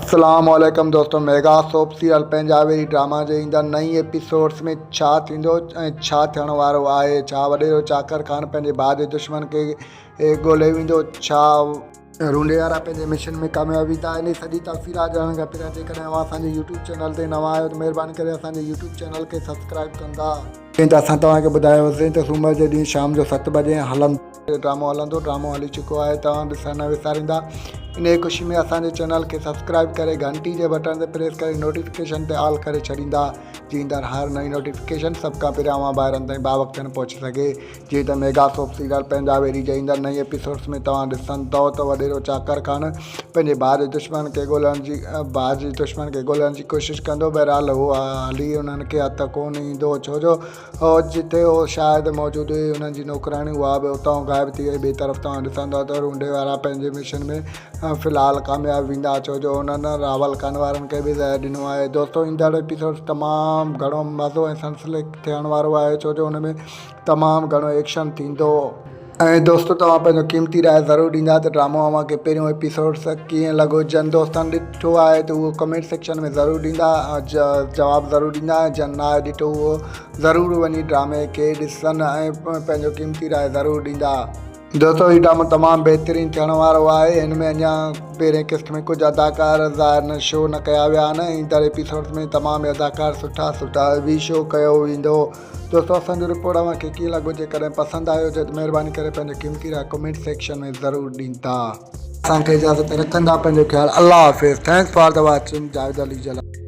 اسلام عليڪم دوستو ميگا سوپ سيريل پنهنجا ويري ڊراما جي ايندڙ نئين ايپيسوڊز ۾ ڇا ٿيندو ۽ ڇا ٿيڻ وارو آهي ڇا وڏيرو چاڪر خان پنهنجي ڀاء جي دشمن کي ڳولي ويندو ڇا رونڊي وارا پنهنجي مشن ۾ ڪامياب ويندا انهي سڄي تفصيلات ڄاڻڻ کان پهريان جيڪڏهن اوهان اسان جي يوٽيوب چينل تي نوان آهيو ته مهرباني ڪري اسان جي يوٽيوب چينل کي سبسڪرائب ڪندا. جيئن ته اسان توهان کي ٻڌايو هوسين ته سومر جي ڏينهن شام جو ست بجي هلندو. ڊرامو هلندو ڊرامو هلي چڪو آهي توهان ڏسڻ نه وساريندا انهي خوشي ۾ اسان جي چينل کي سبسڪرائب ڪري گهنٽي جي بٽڻ تي پريس ڪري نوٽيفڪيشن تي آل ڪري ڇڏيندا جي ايندڙ هر نئين نوٽيفڪيشن سڀ کان پهريان اوهان ڀائرن تائين باوقت ٿيڻ پهچي سگهي جي ته ميگا سوپ سيريل پنهنجا ويري جي ايندڙ نئين ايپيسوڊس ۾ توهان ڏسندؤ ته وڏيرو چاڪر خان پنهنجي ڀاء جي دشمن کي ڳولڻ جي ڀاء جي دشمن کي ڳولڻ جي ڪوشش ڪندو بهرحال هو هلي انهن کي هٿ ڪونه ايندو ڇو جو هو جتي هو شايد موجود هئي، انهن جي نوڪرياڻي اها به اتان غائب ٿي وئي. ٻئي طرف توهان ڏسندا ته رونڊي وارا پنهنجي مشن ۾ في الحال ڪامياب ويندا ڇو جو انهن راول خان وارن کي به زهر ڏنو آهي. دوستو ايندڙ ايپيسوڊ تمام گهڻو مزو ۽ سنسلڪ ٿيڻ وارو آهي ڇو جو ان ۾ تمام گهڻو ايڪشن ٿيندو. ۽ دوستو توهان پنهنجو قيمتي راء ضرور ڏيندا ته ڊرامو اوهان کي پهريون ايپيسوڊ ڪيئن لڳو جن دوستن ڏٺو آهي ته اهو ڪمينٽ سيڪشن ۾ ضرور ڏيندا جواب ضرور ڏيندا ۽ جن ناهي ڏٺو اهو ضرور وڃي ڊرامي کي ڏسن ۽ پنهنجو قيمتي راء ضرور ڏيندا. دوستو هي ڊرامو تمام بهترين ٿيڻ وارو آهي هن ۾ اڃا پهرين قسط ۾ ڪجهه اداڪار ظاهر نه شو نه ڪيا ويا آهن ايندڙ ايپيسوڊ ۾ تمام اداڪار سٺا سٺا به شو ڪيو ويندو. دوستو اسان جو رپورٽ اوهان کي ڪيئن لڳو جيڪڏهن پسند آيو هجي ته مهرباني ڪري پنهنجو قيمتي راء ڪمينٽ سيڪشن ۾ ضرور ڏيندا. اسان کي اجازت رکندا پنهنجو خيال الله حافظ thanks for the watching Javed Ali Jalal.